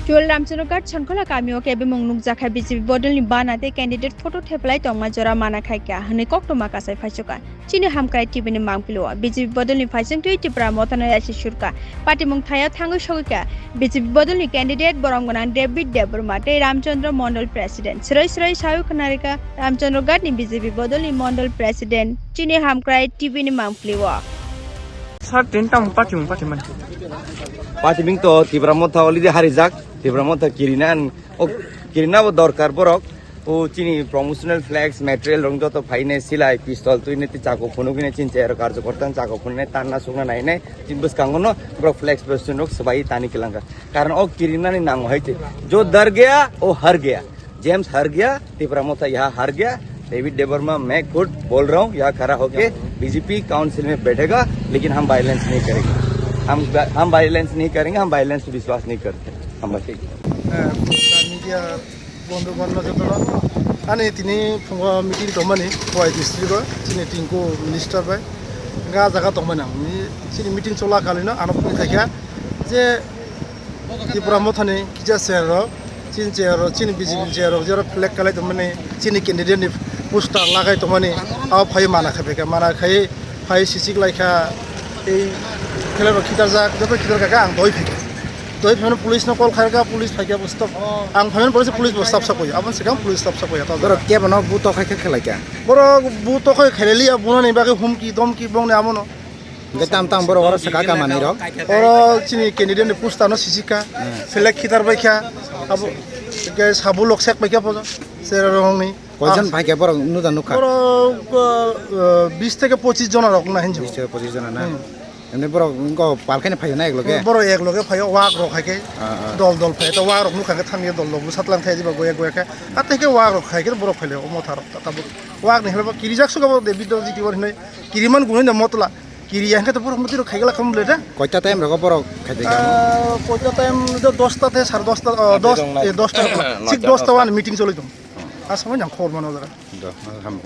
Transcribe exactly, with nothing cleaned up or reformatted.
Tuel Ramchandra Ghat Sonkhola kamio kebemung nukjakha B J P bodolni bana tei candidate photo thepalai tongma jora mana khaikha hwnwi koktwma kasai phaichukha. Chini Hamkrai T V ni mangpilio B J P bodolni phaisingtwi Tipra Mothano yaisi surkha. Patimung thaya thangwi sogwikha B J P bodolni candidate borom gwnang David Debbarma tei Ramchandra Mondol president. Sroi sroi sawi khwnarikha Ramchandra Ghat ni B J P bodolni Mondol president. Chini Hamkrai T V ni mangpilio. Sir, tin tam patimung patimung. Patimung to Tipra Motha already harijak. Tipra Motha kirinan, o kirina bo dorkar borok. O chini promotional flags, material rong joto phaine silai, pistol tuine ti chako phunugine chin chair karjo kortan chako phunne tanna sukna naine chin bwskango no borok flags bwswino swbai tani kilanga. Karon o kirinani nango hai te. Jo dar gaya, o har gaya. James har gaya, Tipra Motha yaha har gaya, David Debbarma, मैं खुद बोल रहा हूँ, यहाँ खड़ा होके BJP council में बैठेगा, लेकिन हम वायलेंस नहीं करेंगे। हम, हम वायलेंस नहीं करेंगे, हम वायलेंस पे विश्वास नहीं करते। हम बस यही। Media bondhu bondhu jotono ani tini phungo meeting tongmani Khowai district o chini Tinku minister bai ga jaga tongmani ang chini meeting chola kalino ano phone khaikha je Tipra Mothani kisa chair rok, chini chair rok, chini B J P ni chair rok, jero flag kalai tongmani, chini candidate ni poster lagai tongmani, abo phai mana khai phaikha, mana khai phai sichik laikha, tei khelai rok khitarjak, joto khitar kha ang doi phaikha. Doi phano police no call khaikha, police phaikha bo stop. Ang phaimani police, police bo stop sakoya, aboni swkang police stop sakoya. Borok kebo no bu tokhai khe khelai kha. Borok bu tokhai khelai liya, bunani bagwi humki, domki bongni amono. Hingke tam tam borok oro saka ka manwi rok. Oro chini candidate ni poster no sisika. Select khitar bai kha. Abo ke sabu lok sek bai kha pojo. Sera rong ni. Koijon phai khe borok nuda nukha. Borok, uh, bis theke pochis jona rok na hinjo. Bis theke pochis jona na. Hmm. Emni borok wngko pal khe phai na ek loge. Borok ek loge phai wak rok hai khe. Ah, ah. Dol dol phai to wak rok nukha khe thang ye dol dol bu satlang thai diba goya goya khe. Ate khe wak rok hai khe borok phai le omo tharok ta ta borok. Wak ni hwlai bo kirijak suka bo de bidok jiti wor hinoi. Kiriman gunoi da motla. Kiriya hwnkhe to borok mwtwi rok khaigala khamle da. Koita time rogo borok khaijak kha? Ah, koita time do dosta te sare dosta, ah, dos, eh, dosta. Thik dosta wani meeting choloi tong. Ah, samai nang khobor mano jaga. Do, ah, ham.